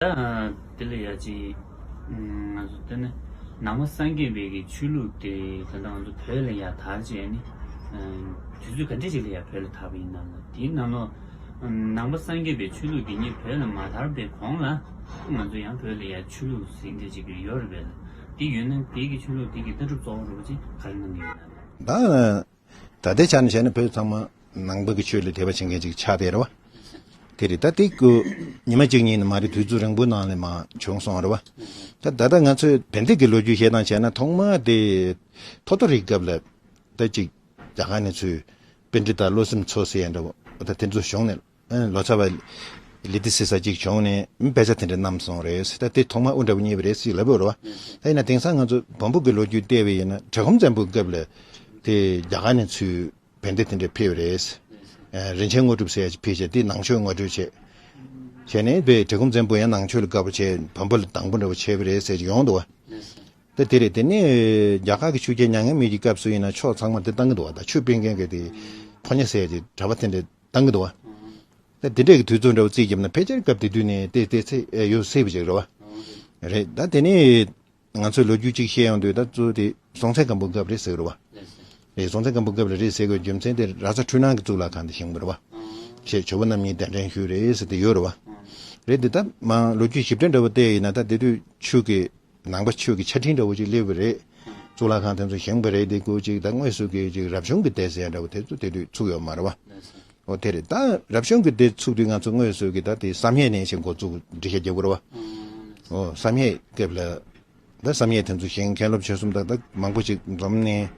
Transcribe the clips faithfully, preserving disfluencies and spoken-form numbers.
ད་དེ་ལ་ཡ་ཅིག་ང་ཚོ་ལྟ་ན་ནང་པ་སངས་རྒྱས་པའི་གི་ཆོས་ལུགས་དེ་ད་ལྟ་ང་ཚོ་བོད་ལ་ཡ་དར་བྱས་ནི་དུས་ཚོད་ག་འདྲ་ཅིག་ལ་ཡ་བོད་ལ་དར་བ་ཡིན་ནམ་ལ། དེའི་ནང་ལོགས་ནང་པ་སངས་རྒྱས་པའི་ཆོས་ལུགས་འདི་ཉིད་བོད་ལ་མ་དར་བའི་གོང་ལ་ང་ཚོ་ཡང་བོད་ལ་ཡ་ཆོས་ལུགས་ཟེར་འདྲ་ཅིག་ཡོད་རེད་པས་ལ། དེ་ཡོད་ན་དེའི་གི་ཆོས་ལུགས་དེ་གི་ལྟ་གྲུབ་གཙོ་བོ་རུ་ཅིག་ག་རེ་གནང་གི་ཡོད་ན། ད། ད་ལྟའི་ཆ་ནས་བཤད་ན་བོད་ཚང་མ་ནང་པ་གི་ཆོས་ལ་དད་པ་བྱེད་མཁན་ཅིག་ཆགས་བསྡད་རེད་བ། དེ་རེད། ད་དེ་ཀུ་ཉི་མ་གཅིག་གཉིས་ནས་མ་རེད། དུས་ཚོད་རིང་པོའི་ནང་ལ་མར་བྱུང་སོང་རེད་བ། ད་ད་ལྟ་ང་ཚོས་བན་དེ་གི་ལོ་རྒྱུས་བཤད་སྟངས་བྱས་ན་ཐོག་མ་དེ་ཐོ་ཐོ་རིའི་སྐབས་ལ་ད་ཅིག་རྒྱ་གར་ནས་ཚུར་པཎྜི་ཏ་བློ་སེམས་མཚོ་ཟེར་ཡ་འདྲ་བོ་ད་དེ་ཚོ་བྱུང་ནས་ལོ་ཙཱ་བ་ལི་ཏི་སི་ས་གཅིག་བྱུང་ནས་དཔེ་ཆ་དེ་འདྲ་བསྣམས་སོང་རེད། ད་དེ་ཐོག་མ་དབུ་འདྲ་བོ་རྙེད་པ་རེད་ཟེར་ལབ་ཡོད་རེད་བ། ད་ཡིན་ན་དེང་སང་ང་ཚོ་བོན་པོ་གི་ལོ་རྒྱུས་བལྟས་པ་ཡིན་ན་གྲི་གུམ་བཙན་པོའི་སྐབས་ལ་དེ་རྒྱ་གར་ནས་ཚུར་བན་དེ་དེ་འདྲ་ཕེབས་རེད། ཨ། རིན་ཆེན་དངོས་གྲུབ་ཟེར་ཡ་ཅིག་ཕེབས་བྱས་དེ་ནང་ཆོས་ངོ་སྤྲོད་བྱས། བྱས་ནས་དཔེ་གྲི་གུམ་བཙན་པོ་ཡང་ནང་ཆོས་ལ་དགའ་པོ་བྱས་བོན་པོ་ལ་སྡང་པོ་འདྲ་བོ་བྱས་པ་རེད་ཟེར་གྱི་ཡོང་འདུག་བ། ད་དེ་རེད། དེ་ནས་རྒྱ་གར་གྱི་ཆོས་རྒྱལ་མྱ་ངན་མེད་ཀྱི་སྐབས་སུ་ཡིན་ན་ཕྱོགས་ཚང་མ་དེ་བཏང་གི་འདུག་བ། ད་ཆོས་སྤེལ་མཁན་གྱི་དེ་ཕོ་ཉ་ཟེར་ཡ་ཅིག་གྲྭ་པ་དེ་འདྲ་བཏང་གི་འདུག་བ། ད་དེ་འདྲས་ཀྱི་དུས་ཚོད་འདྲ་བོ་རྩིས་བརྒྱབ་ན་ཕལ་ཆེར་སྐབས་དེ་དུས་ནས་དེ་དེ་ཚེ་ཡོད་སྲིད་པ་ཅིག་རེད་བ། རེད། ད་དེ་ནས། ང་ཚོས་ལོ་རྒྱུས་གཅིག་བཤད་ཡོང་དུས་ད་གཙོ་དེ་སྲོང་བཙན་སྒམ་པོ་སྐབས་རེད་ཟེར་གི་རེད་བ། རེད། སྲོང་བཙན་སྒམ་པོ་སྐབས་ལ་རེད་ཟེར་དགོས་རྒྱུ་མཚན་དེ་ར་ས་འཕྲུལ་སྣང་གི་གཙུག་ལག་ཁང་དེ་བཞེངས་པ་རེད་བ། ཞེས་ཇོ་བོ་རྣམ་གཉིས་གདན་འདྲེན་ཞུས་རེད་ཟེར་དེ་ཡོད་རེད་བ། རེད་དེ་ད་མ་ལོ་རྒྱུས་ཞིབ་ཕྲ་འདྲ་བོ་བལྟས་ཡིན་ན་ད་དེ་དུས་ཆོས་ཀྱི་ནང་པ་ཆོས་ཀྱི་ཆ་འཕྲིན་འདྲ་བོ་ཅིག་སླེབས་པ་རེད། གཙུག་ལག་ཁང་དེ་ཚོ་བཞེངས་པ་རེད། དེ་སྐོར་ཅིག་ད་དངོས་སུ་གི་ཅིག་རབ་བྱུང་གི་སྡེ་ཟེར་འདྲ་བོ་དེ་ཚོ་དེ་དུས་ཚུགས་ཡོད་མ་རེད་བ། འོ་དེ་རེད། ད་རབ་བྱུང་གི་སྡེ་ཚུགས་དུས་ང་ཚོ་དངོས་སུ་གི་ད་དེ་བསམ་ཡས་ནས་ཞིག་འགོ་བཙུགས་འགྲེལ་བཤད་རྒྱབ་དགོས་རེད་བ། འོ་བསམ་ཡས་སྐབས་ལ་ད་བསམ་ཡས་དེ་ཚོ་བཞེངས། མཁན་སློབ་ཆོས་གསུམ་དང་ད་མང་པོ་ཞིག་འཛོམས་ནས།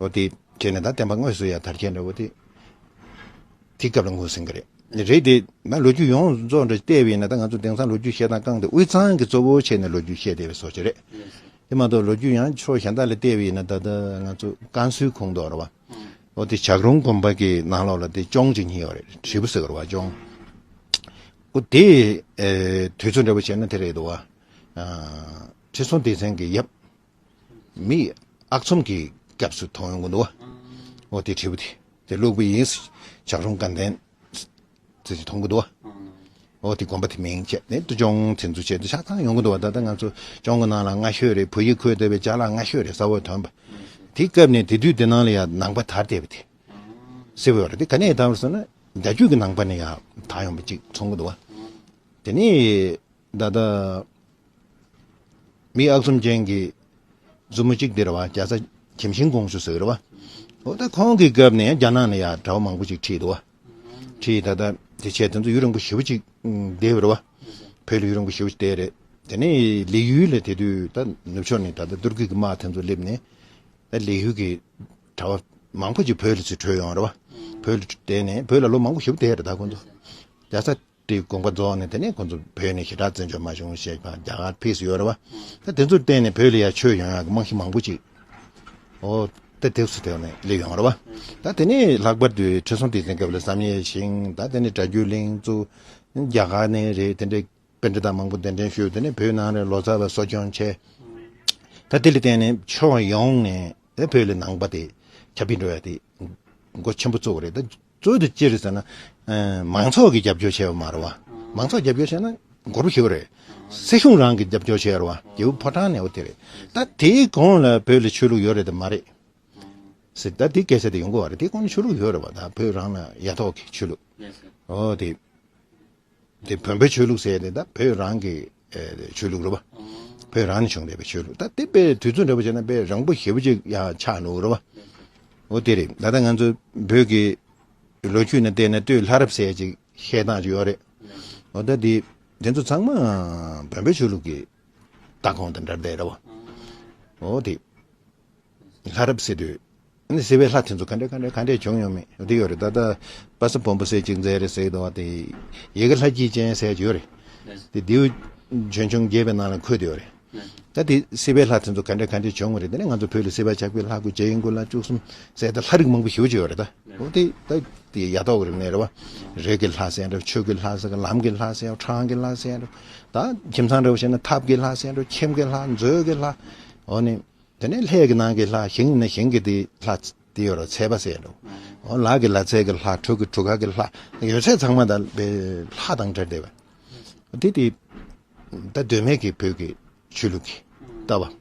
འོ་དེ་བྱས་ནས་ད་བསྟན་པ་དངོས་སུ་ཡར་དར་ཁྱེར་འདྲ་བོ་དེ་དེ་སྐབས་ལ་ངོས་ཟིན་གི་རེད། རེད་དེ་ད་ལོ་རྒྱུས་ཡོངས་རྫོགས་འདྲ་བལྟས་པ་ཡིན་ན་ད་ང་ཚོ་དེང་སང་ལོ་རྒྱུས་བཤད་སྟངས་རྐང་དེ་དབུས་གཙང་གི་གཙོ་བོ་བྱས་ནས་ལོ་རྒྱུས་བཤད་བསྡད་པའི་བཟོ་ཅིག་རེད། དེ་མ་གཏོགས་ལོ་རྒྱུས་ཡང་ཕྱོགས་གཞན་དག་ལ་བལྟས་པ་ཡིན་ན་ད་ལྟ་ང་ཚོ་ཀན་སུའུ་ཁོངས་གཏོགས་རེད་བ། འོ་དེ་བྱ་རུང་དགོན་པ་གི་ནང་ལོགས་ལ་དེ་ཅོང་ཅིག་རྙེད་ཡོད་རེད། དྲིལ་བུ་ཟེར་གི་རེད་བ། ཅོང་། འོ་དེ་ཨེ་དུས་ཚོད་འདྲ་བོ་བྱས་ན་དེ་རེད་འདུག་བ། ཨ། ཁྲི་སྲོང་ལྡེ་བཙན་གྱི་ཡབ་མི་ཨག་ཚོམ་གྱི་སྐབས་སུ་མཐོང་ཡོང་གི་འདུག་བ། འོ་དེ་དྲིལ་བུ་དེ་དེ་བླུགས་པ་ཡིན། བྱ་རུང་དགའ་ལྡན་ཟེར་གྱི་མཐོང་གི་འདུག་བ། འོ་དེ་དགོན་པ་དེ་མིང་བྱས་ནས་དུ་ཅོང་དེ་ཚོ་བྱས་ཏེ་ཆགས་སྡང་ཡོང་གི་འདུག་བ། ད་ལྟ་ང་ཚོ་ཅོང་གི་ནང་ལ་སྔ་ཤོས་རེད། བོད་ཡིག་འཁོད་བསྡད་པའི་ཅ་ལག་སྔ་ཤོས་རེད། ས་འོག་ཐོན་པ། དེ་སྐབས་ནས་དེ་དུས་དེ་ནང་ལ་ཡང་ནང་པ་དར་བསྡད་པ་དེ་སྲིད་པ་ཡོད་རེད། དེ་ག་ནས་དར་བ་སོང་ན་རྒྱ་རྒྱུད་ཀྱི་ནང་པ་ནས་ཡང་དར་ཡོང་བ་ཅིག་མཐོང་གི་འདུག་བ། དེ་ནས་ད་ལྟ་མི་ཨག་ཚོམ་ཅན་གྱི་མཛུབ་མོ་གཅིག་དེ་རེད་བ། རྒྱ་ཚ་གྱིམ་ཤིང་ཀོང་ཞུ་ཟེར་གི་རེད་བ། འོ་ད་ཁོང་གི་སྐབས་ནས་རྒྱ་ནག་ནས་ཡང་གྲྭ་པ་མང་པོ་ཅིག་ཁྲིད་འདུག་བ། ཁྲིད་ད་ལྟ་དེ་བྱས་དེ་ཚོ་ཡུན་རིང་པོ་ཞེ་པོ་ཅིག་བསྡད་པ་རེད་བ། བོད་ལ་ཡུན་རིང་པོ་ཞེ་པོ་ཅིག་བསྡད་རེད། དེ་ནས་ལི་ཡུལ་ལ་དེ་དུས་ད་ནུབ་ཕྱོགས་ནས་ད་ལྟ་ཏུར་ཀི་གི་དམག་དེ་ཚོ་སླེབས་ནས་ད་ལི་ཡུལ་གྱི་གྲྭ་པ་མང་པོ་ཅིག་བོད་ལ་ཚུར་བྲོས་ཡོང་རེད་བ། བོད་ལ་བསྡད་ནས་བོད་ལ་ལོ་མང་པོ་ཞེ་པོ་བསྡད་རེད། ད་ཁོང་ཚོ་རྒྱ་ཚ་དེ་དགོངས་པ་རྫོགས་ནས་དེ་ནས་ཁོང་ཚོ་བོད་ནས་ཞེ་དྲག་བཙན་བྱོལ་མ་བྱུང་ཞེས་པ་རྒྱ་གར་ཕེབས་སུ་ཡོད་རེད་བ། ད་དེ་ཚོར་བརྟེན་ནས་བོད་ལ་ཡ་ཆོས་ཡོང་ཡག་གི་རྨང་གཞི་མང་པོ་ཅིག་འོ་ད་དེབ་སུ་དེ་ནས་སླེབས་ཡོང་རེད་བ། ད་དེ་ནས་ལྷག་པར་དུ་ཁྲི་སྲོང་ལྡེ་བཙན་སྐབས་ལ་བསམ་ཡས་ཞིང་། ད་དེ་ནས་སྒྲ་སྒྱུར་གླིང་བཙུགས། རྒྱ་གར་ནས་རེད། དེ་འདྲའི་པཎྜི་ཏ་མང་པོ་གདན་འདྲེན་ཞུས། དེ་ནས་བོད་ནང་ལ་ལོ་ཙཱ་བ་གསོ་སྐྱོང་བྱས། ད་དེ་ལ་བརྟེན་ནས་ཕྱོགས་ཡོངས་ནས་ད་བོད་ལ་ནང་པ་དེ་ཁྱབ་སྤེལ་འགྲོ་ཡ་དེ་འགོ་ཆེན་པོ་བཙུགས་པ་རེད། ད་གཙོ་བོ་དེ་ཅི་རེད་ཟེར་ན། ཨ། མང་ཚོགས་ཀྱིས་རྒྱབ་སྐྱོར་བྱས་པ་མ་རེད་བ། མང་ཚོགས་རྒྱབ་སྐྱོར་བྱས་ན་འགོར་པོ་ཞིག་རེད། སྲིད་གཞུང་རང་གིས་རྒྱབ་སྐྱོར་བྱས་རེད་བ། རྒྱལ་པོ་ཕོ་བྲང་ནས་འོ་དེ་རེད། ད་དེའི་གོང་ལ་བོད་ལ་ཆོས་ལུགས་ཡོད་རེད་དམ་མ་རེད་ཟེར། ད་དེ་སྐད་ཆ་དེ་ཡོང་གི་བ་རེད། དེའི་གོང་ལ་ཆོས་ལུགས་ཡོད་རེད་བ། ད་བོད་རང་ལ་ཡ་ཐོག་གི་ཆོས་ལུགས། འོ་དེ། དེ་བོན་པོའི་ཆོས་ལུགས་ཟེར་ཏེ་ད་བོད་རང་གི་ཨེ་ཆོས་ལུགས་རེད་བ། བོད་རང་ནས་བྱུང་བསྡད་པའི་ཆོས་ལུགས། ད་དེ་དཔེ་དུས་ཚོད་འདྲ་པོ་བྱས་ན་དཔེ་རིང་པོ་ཞེ་པོ་ཅིག་ཡང་ཆགས་འགྲོ་གི་རེད་བ། འོ་དེ་རེད། ད་ལྟ་ང་ཚོ་བོད་ཀྱི་ལོ་རྒྱུས་ནས་བལྟས་ན་སྟོད་ལྷ་རབས་ཟེར་ཅིག་བཤད་སྟངས་ཅིག་ཡོད་རེད། འོ་ད་དེ་དེ་ཚོ་ཚང་མ་བོན་པོའི་ཆོས་ལུགས་ཀྱི་ལྟ་ཁུངས་དང་འབྲེལ་བསྡད་རེད་བ། འོ་དེ། ལྷ་རབས་ཟེར་དུས། ཨ་ནི་སྲིད་པའི་ལྷ་དེ་ཚོ་ག་འདྲ་ག་འདྲ་ག་འདྲ་བྱུང་ཡོད་མེད་འདི་ཡོད་རེད། ད་ལྟ་པ་སེ་བོན་པོ་ཟེར་ཅིག་མཛད་རེད་ཟེར་གི་འདུག་བ། དེ་ཡི་གེ་ལྷ་སྐྱིད་ཅན་ཟེར་གྱི་ཡོད་རེད། དེ་ལྡེའུ་ཆོས་འབྱུང་རྒྱས་པའི་ནང་ལ་འཁོད་དེ་ཡོད་རེད། ད་དེ་སྲིད་པའི་ལྷ་དེ་ཚོ་ག་འདྲ་ག་འདྲ་བྱུང་བ་རེད། དེ་ནས་ང་ཚོ་བོད་ལ་སྲིད་པ་ཆགས་པའི་ལྷ་དགུ། རྗེ་ཡི་མགུར་ལྷ་བཅུ་གསུམ་ཟེར་ད་ལྷ་རིགས་མང་པོ་ཞེ་པོ་ཅིག་ཡོད་རེད་ད། འོ་དེ་ད་དེ་ཡ་ཐོག་གི་རིག་གནས་རེད་བ། རིགས་ཀྱི་ལྷ་ཟེར་འདྲ། ཆོས་ཀྱི་ལྷ་ཟེར། ལམ་གྱི་ལྷ་ཟེར། འཕྲང་གི་ལྷ་ཟེར་འདྲ། ད་ཁྱིམ་ཚང་འདྲ་བོ་བྱས་ན་ཐབས་ཀྱི་ལྷ་ཟེར་འདྲ། ཁྱིམ་གྱི་ལྷ། མཛོད་ཀྱི་ལྷ། འོ་ནི། དེ་ནས་ལྷའི་གི་ནང་གི་ལྷ། ཞིང་ནས་ཞིང་གི་དེ་ལྷ་དེ་ཡོད་རེད། ཚལ་པ་ཟེར་འགྲོ། འོ་ལག་གི་ལག་རྩལ་གྱི་ལྷ། གྲུ་གི་གྲུ་ཁ་གི་ལྷ། ཡོད་ཚད་ཚང་མ་ད་ལྷ་དང་འབྲེལ་བསྡད་པ། དེ་དེ་ ད་གདོད་མའི་གི་བོད་ཀྱི་ཆོས་ལུགས་ཀྱི་ལྟ་བ།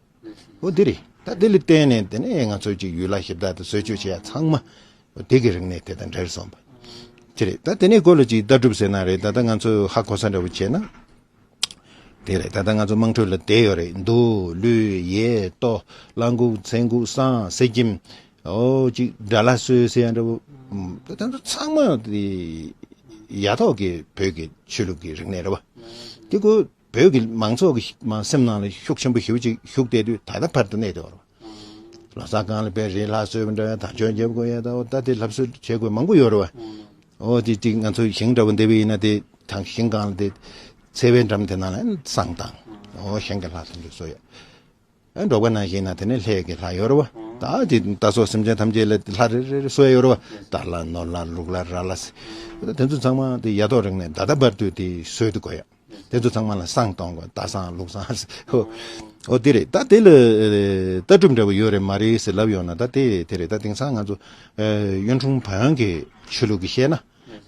འོ་འདི་རེད། ད་འདི་ལ་བརྟེན་ནས་དེ་ནས་ང་ཚོའི་ཅིག་ཡུལ་ལྷ་གཞི་བདག་དང་གསོལ་མཆོད་བྱེད་ཡ་ཚང་མ་འོ་དེ་གི་རིག་གནས་དེ་དང་འབྲེལ་སོང་བ་དེ་རེད། ད་དེ་ནས་སྒོ་ལ་ཅིག་ལྟ་གྲུབ་ཟེར་ན་རེད། ད་ལྟ་ང་ཚོས་ཧ་གོ་ས་འདྲ་བོ་བྱས་ན། དེ་རེད། ད་ལྟ་ང་ཚོ་དམངས་ཁྲོད་ལ་བསྡད་ཡོད་རེད། མདོ། ལུས། ཡས། ལྟོ། བླ་འགུགས། ཚེ་འགུགས། བསང་། གསེར་སྐྱེམས། འོ་ཅིག་དགྲ་ལྷ་གསོལ་ཟེར་ཡ་འདྲ་བོ། ད་ལྟ་ཚང་མ་དེ་ཡ་ཐོག་གི་བོད་ཀྱི་ཆོས་ལུགས་ཀྱི་རིག་གནས་རེད་བ། དེ་ཁོ་བོད་ཀྱི་མང་ཚོགས་ཀྱི་མ་སེམས་ནང་ལ་ཤུགས་ཆེན་པོ་ཞེ་པོ་ཅིག་ཞུགས་བསྡད་དུས་ད་ལྟ་བར་དུ་གནས་བསྡད་ཡོད་རེད་བ། ལོ་གསར་སྒང་ལ་དཔེ་རི་ལྷ་གསོལ་བ་འདྲ་ཡ་དང་ཆོས་རྒྱབ་དགོས་ཡ་ད་འོ་ད་དེ་ལྷ་གསོལ་བྱེད་དགོས་མང་པོ་ཡོད་རེད་བ། འོ་དེ་དེ་ང་ཚོ་ཞིང་འདྲ་བོ་འདེབས་པ་ཡིན་ན་དེ་དང་ཞིང་སྒང་ལ་དེ་ཚེ་བའི་འགྲམ་དེ་ནང་ལ་བསང་བཏང་། འོ་གཞན་གྱི་ལྷ་དང་འདྲ་གསོལ་ཡ། ཨ་འབྲོག་པ་ནང་བཞིན་ན་དེ་ནས་ལྷའི་གི་ལྷ་ཡོད་རེད་བ། ད་དེ་ད་སོགས་སེམས་ཅན་ཐམས་ཅད་ལ་ལྷ་རེ་རེ་རེ་གསོལ་ཡ་ཡོད་རེད་བ། རྟ་ལྷ་ནོར་ལྷ་ལུག་ལྷ་ར་ལྷ་ཟེར། ད་དེ་ཚོ་ཚང་མ་དེ་ཡ་ཐོག་རིག་གནས་ད་ལྟ་བར་དུ་དེ་སྲོལ་དུ་གོ་ཡ། དེ་ཚོ་ཚང་མ་ལ་བསང་གཏོང་དགོས། རྟ་བསང་ལུག་བསང་ཟེར། ཨོ་དེ་རེད། ད་དེ་ལ་ལྟ་གྲུབ་འདྲ་བོ་ཡོད་རེད་མ་རེད་ཟེར་ལབ་ཡོང་ན། ད་དེ་དེ་རེད། ད་དེང་སང་ང་ཚོ་གཡུང་དྲུང་བོན་གྱི་ཆོས་ལུགས་ཀྱི་བཤད་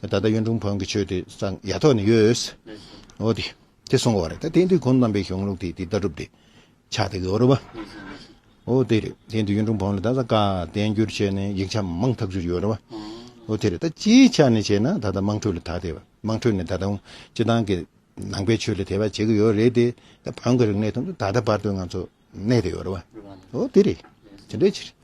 ན། ད་ལྟ་གཡུང་དྲུང་བོན་གྱི་ཆོས་དེ་སང་ཡ་ཐོག་ནས་ཡོད། ཨོ་དེ་དེ་གསུང་གི་ཡོད་རེད། ད་དེ་དུས་ཁོང་རྣམ་པའི་གཞུང་ལུགས་དེ་དེ་ལྟ་གྲུབ་དེ་ཆགས་བསྡད་ཀྱི་ཡོད་རེད་བ། ཨོ་དེ་རེད། དེ་དུས་གཡུང་དྲུང་བོན་ལ་ད་ས་བཀའ་བསྟན་འགྱུར་བྱས་ནས་ཡིག་ཆ་མང་ཐག་ཆོད་ཡོད་རེད་བ། ཨོ་དེ་རེད། ད་སྤྱིའི་ཆ་ནས་བྱས་ན་ད་ལྟ་དམངས་ཁྲོད་ལ་དར་བསྡད་པ། དམངས་ཁྲོད་ནས་ད་ལྟ་སྤྱི་བཏང་གི་ནང་པའི་ཆོས་ལ་དད་པ་བྱེད་ཀྱི་ཡོད་རེད་དེ། ད་བོན་གྱི་རིག་གནས་ཐོག་ཏུ་ད་ལྟ་བར་དུ་ང་ཚོ་གནས་བསྡད་ཡོད་རེད་བ། ཨོ་དེ་རེད། དེ་འདྲའི་ཕྱིར།